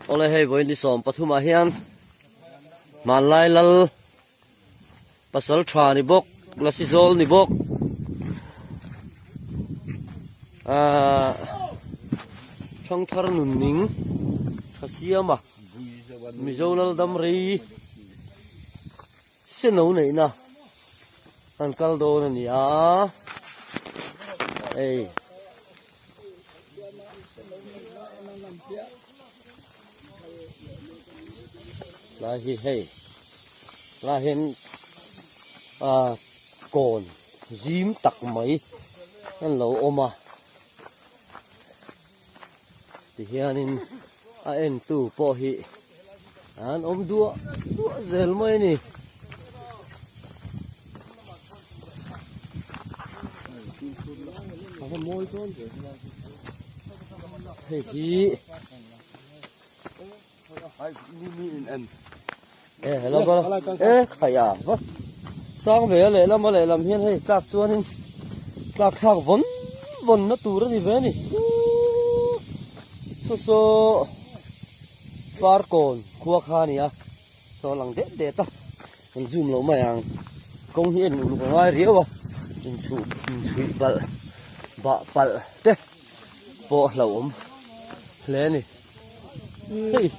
Awle hei vawiin ni 13 ah hian hmanlai lal pasal tha ni bawk lasi zawl ni bawk ahh thangthar nun ning tha siam a mizo lal dam rei seno neihna an kal dawn a ni a hei. Lai hi hei lai hian ah kawn zim tak mai an lo awm a tihianin a entu pawh hi an awm duah duah zel mai a ni. Hei hi e hello bala e khaia va sang ve a lehlam a lehlam hian hei tlak chuanin tlak thlak vawn vawn na tur a ni ve a ni saw saw Farkawn khua kha a ni a saw lang det det a kan zoom loh mai ang kawng hi en uluk a ngai riau a inchhuh inchhuih balh bah palh te pawh hlauhawm hle a ni hei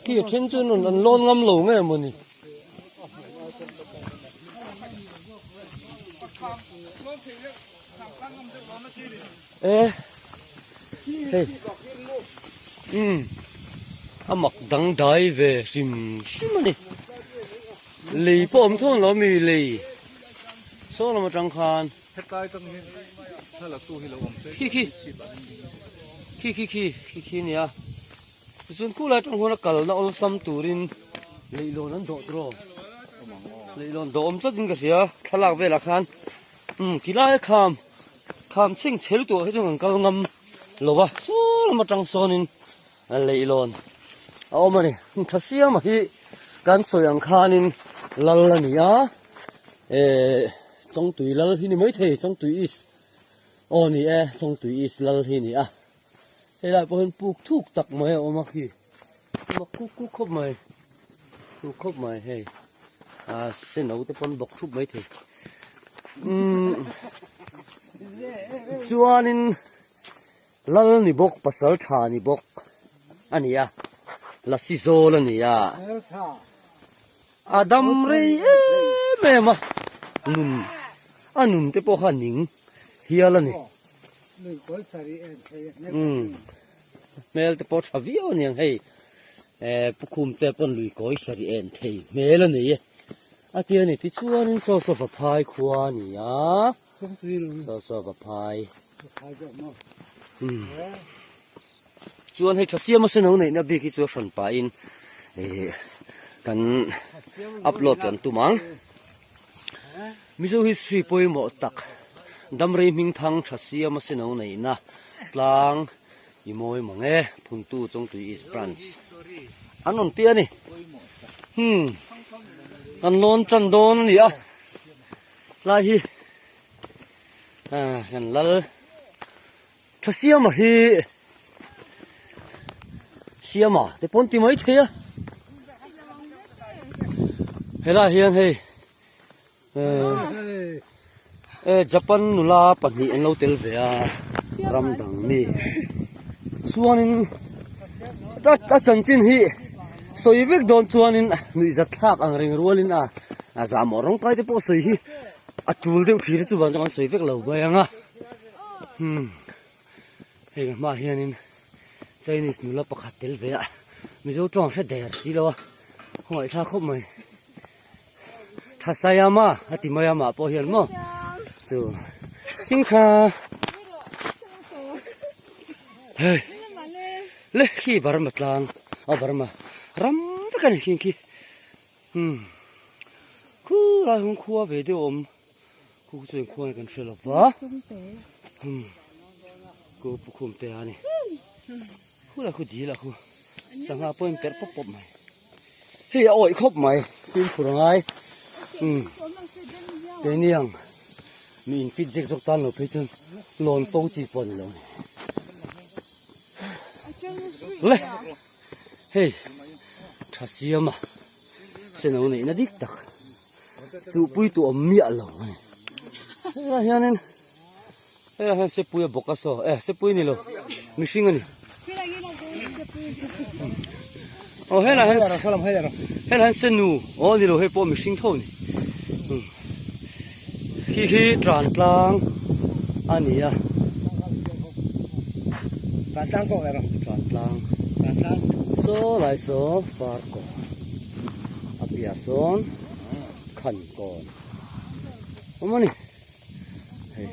khi a then chu an lawn ngam lo nge mawni. E hei umm a mak dang dai ve hrim hrim a ni lei pawh awm thung lo mi lei saw lam atang khan khi khi khi khi khi khi khi a nia tichuan khulai atang huan a kalna awlsam turin leihlawn an dawh tawh leihlawn dawh awm tlat in ka hria thlalak velah khan. Umm ti lai a kham kham chhing chhel tur hi chuan kan kal ngam lo va saw lam atang sawnin leihlawn a awm a ni tha siama hi kan sawi ang khanin lal a ni a ehh chawngtui lal hi ni maithei chawngtui east aw ni e chawngtui east lal hi a ni a helai pawh hian puk thuk tak mai a awm a khi mak kuk kuk khawp mai thuk khawp mai hei ah seno te pawn bawk thup mai thei umm chuanin lal ni bawk pasal tha ni bawk a ni a lasi zawl a ni a a dam rei em em a nun a nun te pawh kha a ning hial a ni umm. Hmel te pawh tha viau a niang hei eh pu khum te pawn lui kawi sarih en thei hmel a nei e a tia ni tichuanin saw saw vaphai khua a ni a saw saw vaphai umm chuan hei tha siam a sen ho neihna bik hi chu a hran pahin eh kan upload kan tum ang Mizo history pawimawh tak Damrei hmingthang tha siam a seno neihna tlang i mawi mang e Phuntu Chawngtui East Branch an rawn ti a ni. Hmm kan lawn tan dawn a ni a lai hi ah kan lal tha siama hi siama te pawn ti mai thei a helai hian hei eh Japan nula pahnih an lo tel ve a ram dang mi chuanin a chanchin hi sawi vek dawn chuanin nuihzat thlak ang reng rualin a a zahmawh rawng kai te pawh sawi hi a tul deuh thin a chuvang chuan an sawi vek lo mai ang a hmm hei ka hmaah hianin Chinese nula pakhat tel ve a Mizo tawng hre der si lo a khawngaih thlak khawp mai. Tha Sayama a ti mai a mah pawh hian maw chu Singtha hei le khi Burma tlang a Burma ram vek a ni khi khi umm khu lai hung khua ve deuh a awm khu chu eng khua nge kan hre lo va umm ku pu khum te a ni khu lai khu dil ah khu sangha pawh in perh pawp pawp mai. Hei a awih khawp mai fimkhur a ngai umm keini ang mi in fit zek zawk tan lo phei chuan lawn fo chi pawh a ni lo a ni. Le hei tha siama seno neihna dik tak chuhpui tu awm miah lo a ni. Helaiah hianin helaiah hian sepui a bawk a saw eh sepui ni lo mihring a ni. Aw helaiah hian helaiah hian senu aw ni lo hei pawh mihring tho a ni. Khi khi tlan tlang a ni a. Tlan tlang kawng ero. Tlan tlang. Tlan tlang. Saw lai saw far kawn. A piah sawn khan kawn. Awm a ni. Hei.